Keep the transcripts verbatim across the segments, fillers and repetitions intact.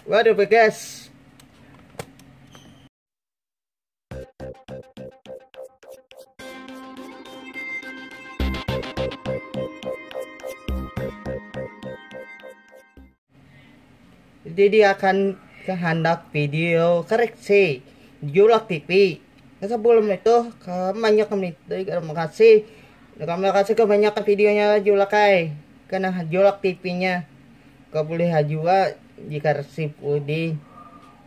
Waduh, bagas. Jadi akan kehendak video koreksi Julak T V. Nah, sebelum itu, banyak kami terima kasih. Terima kasih kebanyakan videonya Julak ai. Kena Julak T V-nya. Kau boleh jua jika resip udi.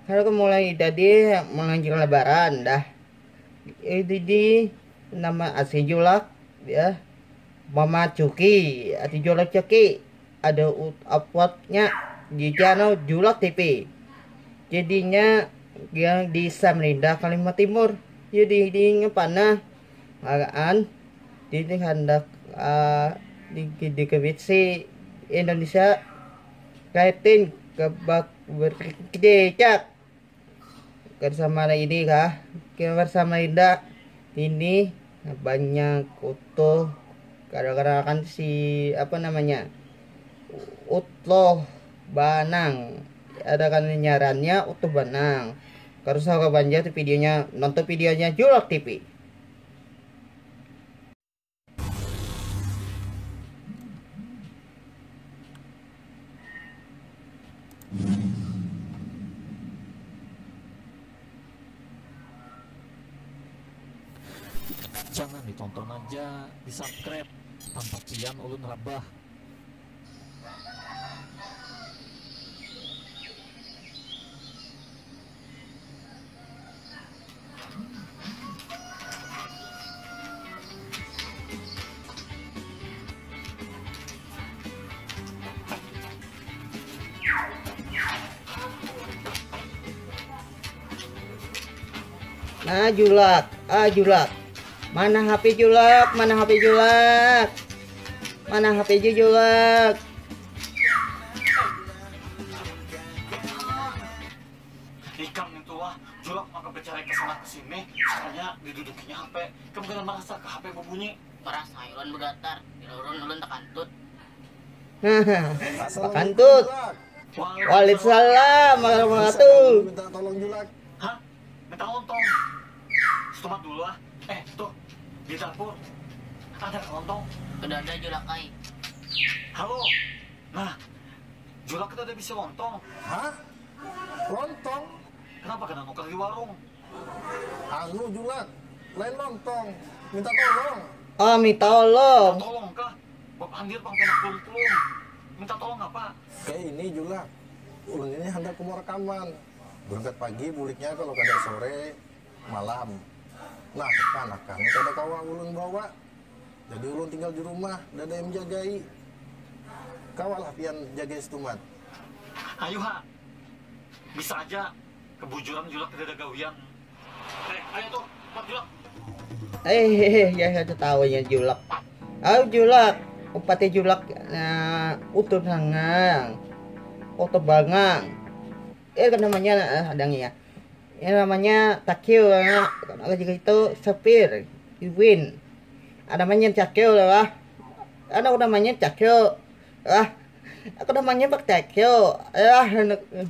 Kalau mulai tadi melanjut lebaran dah. Jadi nama asli Julak ya. Mama Cuki, ati Julak Cuki. Ada ut- uploadnya di channel Julak T V. Jadinya yang di Samarinda, Kalimantan Timur. Jadi di ngepana magaan di, di hendak ah, di di kebit si Indonesia kaitin kebak berkecak. Bersama ini kah? Bersama Indah ini banyak utuh, kadang-kadang kan si apa namanya, utloh banang, ada kan nyarannya utuh banang. Kalau suka banjar tuh videonya, nonton videonya Julak T V. Jangan ditonton aja, di subscribe. Tanpa pian ulun rabah. Nah, julak, ah, julak. Mana H P julak? Mana H P julak? Mana H P julak? Ikam itu wah, julak maka bercerai ke sana ke sini, sukanya didudukinya H P. Kamu kena merasa ke H P berbunyi. Merasa, ulun begatar, ulun ulun takantut. Takantut. Waalaikumsalam warahmatullahi wabarakatuh. Minta tolong julak. Hah? Minta lontong. Setumat dulu lah. Eh, tuh di dapur ada lontong. Sudah ada julak ai. Halo. Nah, julak kita ada bisa lontong. Hah? Lontong? Kenapa kena nuker di warung? Anu julak, lain lontong, minta tolong. Oh, minta tolong. Minta tolong kah? Bapak Andir pang kena kulum-kulum. Minta tolong apa? Kayak ini julak, ulun ini hendak ke rekaman. Berangkat pagi buliknya kalau kada sore malam. Nah, kepanakan kada kawa ulun bawa. Jadi ulun tinggal di rumah, dada yang jagai. Kawalah pian jagai setumat. Ayo ha, bisa aja kebujuran julak tidak ada gawian. Eh, ayo tuh, empat julak. Eh, hehe, ya saya tahu ya julak. Ayo julak, upati julak, nah, utuh sangang, utuh bangang. Eh, kan namanya, eh, adangnya. Ini namanya Takil ya. Kalau juga itu Sepir, Iwin. Ada namanya Cakil lah. Ada aku namanya Cakil. Ah, aku namanya Pak Cakil. Ah, anak. Nah,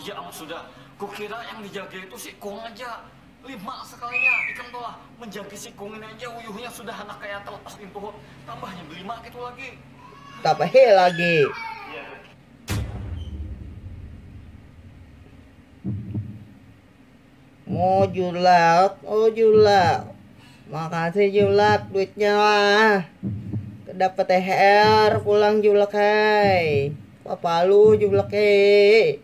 iya amat sudah. Kukira yang dijaga itu si Kung aja. Lima sekalinya. Ikam tuh lah menjaga si Kung ini aja uyuhnya sudah anak kayak terlepas pintu. Tambahnya lima gitu lagi. Tambahnya lagi. Mau julak, oh julak. Makasih julak duitnya lah. Dapat T H R pulang julak hai. Papalu julak hai.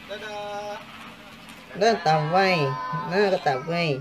Dadah. Nah, tamai. Nah, ketamai.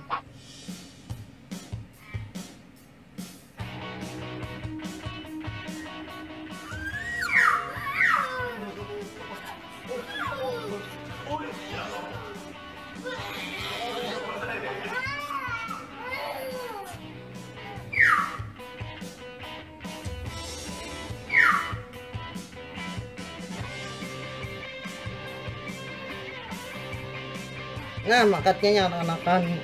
Nah, makatnya yang anak-anakan.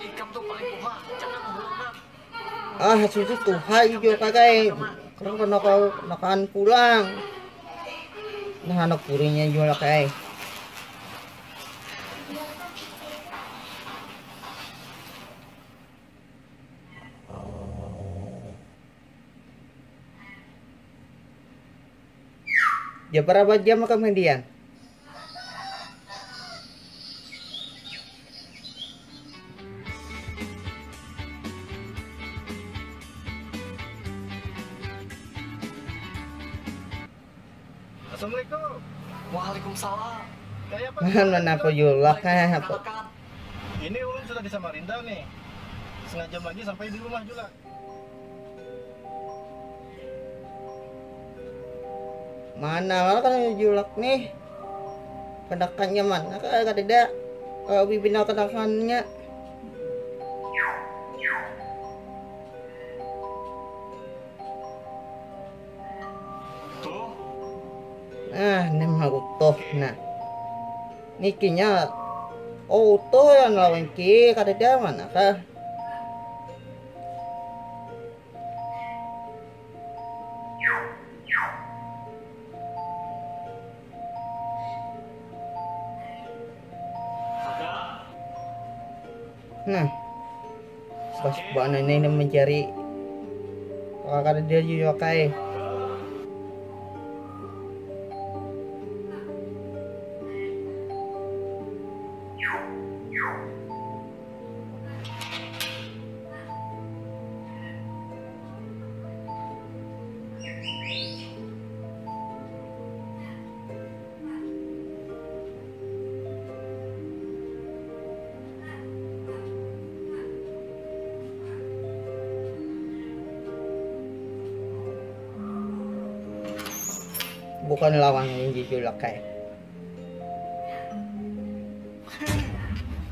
Ikam tuh paling tuha, jangan menghulang. Ah, susu tuha juga kagai. Kurang kena kau makan pulang. Nah, anak kurinya juga kagai. Ya, berapa jam kemudian? Assalamualaikum. Waalaikumsalam. Kayak apa? Mana napa julak, eh, apa? Ini ulun sudah di Samarinda nih. Setengah jam lagi sampai di rumah juga. Mana lah kan julak nih. Kendakannya mana kah, kadada. Kalau bibina kendakannya. Nah, ini mah utuh. Nah. Nikinya, oh, utuh yang lawan ki, kadada mana kah? Nah, pas bana ini mencari, kakak dia juga kai. Bukan lawan yang jujur lah, kai.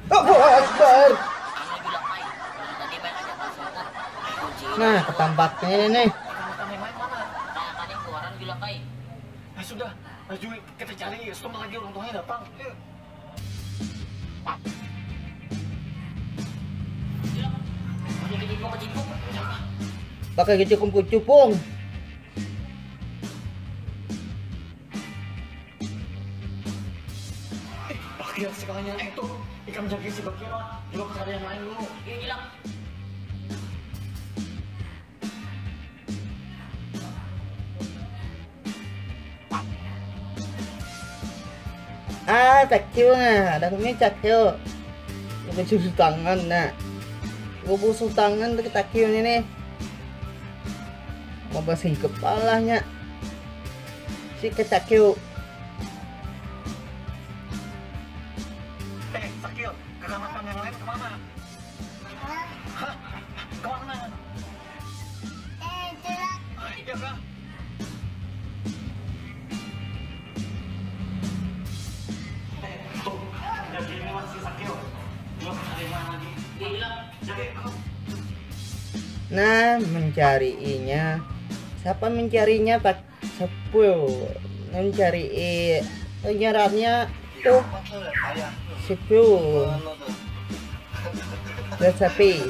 Allahu Akbar. Nah, ketampaknya ini nih. Nah, sudah, laju kita cari, sebentar lagi orang tuanya datang. Yuk. Pakai kecukung-kucupung. Eh, Bakir sekalinya, eh, tuh, ikam jaga si Bakir lah. Juga cari yang lain dulu. Iya, Jilak. Ah, cakil nah, ada ini cakil. Bukan susu tangan nah. Gue busuh tangan tuh cakil ini. Mau basi kepalanya. Si kecakil. Eh, Sakil, keganasan yang lain kemana? Hah? Kemana? Eh, Jilak. Ah, iya kah? Eh, tuh, jadi ini masih Sakil. Belum ada yang lagi. Iya, Jilak. Jadi, aku Nah, mencariinya. Siapa mencarinya? Pak Sepul. Mencari penyerannya tuh Sepul. Resepi.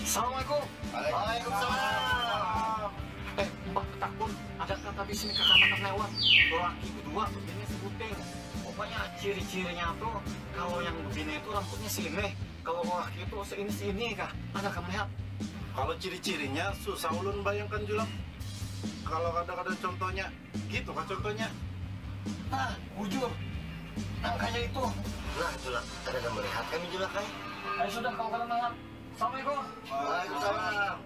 Assalamualaikum. Waalaikumsalam. Eh, Mbak, takun, ada kata di sini kakanakan lewat. Laki kedua, begini sebuting. Pokoknya ciri-cirinya tuh, kalau yang begini itu rambutnya sini, kalau laki itu seini-seini kah? Ada kah melihat? Kalau ciri-cirinya susah ulun bayangkan, Julak. Kalau ada-ada contohnya, gitu kah contohnya? Nah, bujur. Nah, kayak itu. Nah, Julak, ada melihat kami, Julak, kai? Ayo sudah, kalau kalian melihat. Assalamualaikum. Waalaikumsalam.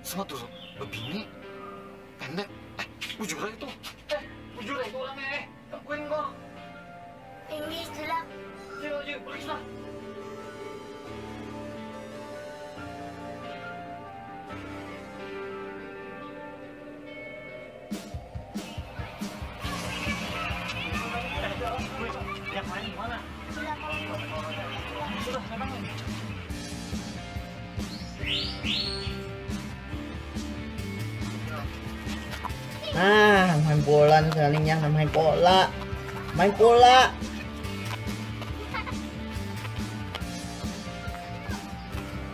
Sama tuh, bebini, pendek. Eh, bujur aja tuh. Eh, bujur aja tuh orangnya, eh. Tungguin kok. Ini Julak. Sini aja, pergi sana. Yang lain mana? Sudah, memang. Bola nih sekalinya, main bola. Main bola.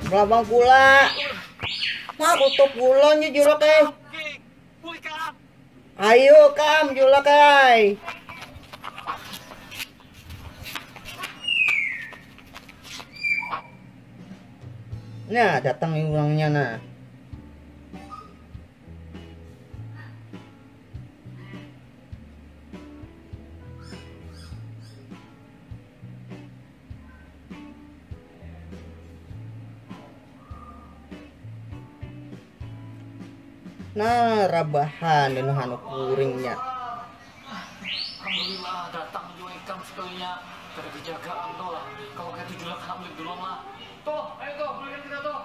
Melabang pula. Wah, kutuk pula nih julak eh. Ayo kam julak ai. Nah, datang nih orangnya nah. Nah, rabahan dan hanu kuringnya. Alhamdulillah datang juga ikam sekalinya. Kada dijaga ando lah. Kalau kayak itu julak anak bulik duluan lah. Tuh, ayo tuh, bulikan kita tuh.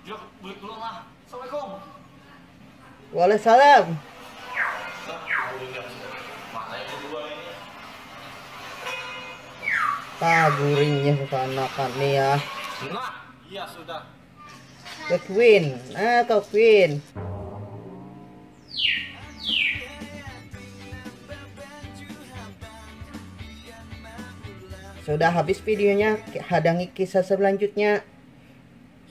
Julak bulik duluan lah. Assalamualaikum. Waalaikumsalam. Nah, bulikan. Mana yang kedua ini? Tah guringnya kekanakan nih ya. Nah, iya sudah. Ke Queen. Ah, ke Queen. Sudah habis videonya, hadangi kisah selanjutnya.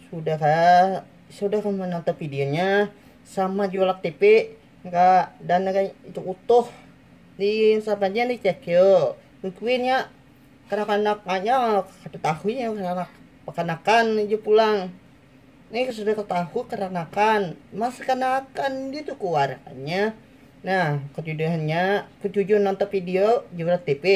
Sudah kah? Sudah kah menonton videonya sama Julak T V? Enggak, dan enggak itu utuh di sampainya dicek yuk. Nungguin ya. Kanak-kanaknya kada tahu ya, kanak kanakan aja pulang. Ini sudah ketahu keranakan, mas kanakan gitu keluarannya. Nah, kejujurannya, ketujuh nonton video Julak T V.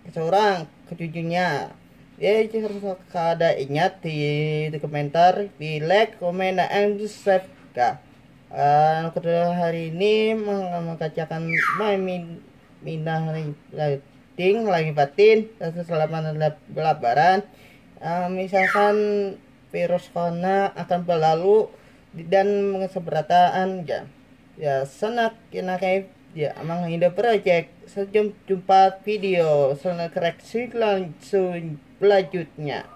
Seorang ketujuhnya. Ya, jika kada ingat di, di komentar, di like, komen, dan subscribe kah. Eh, kedua hari ini meng- mengkacakan main min- minah lighting lagi batin, rasa selamat lab- lebaran. Eh, misalkan virus corona akan berlalu dan mengeseberataan ya. Ya, senak kena kayak ya, Amang Indo Project. Sejum jumpa video senak selanjutnya.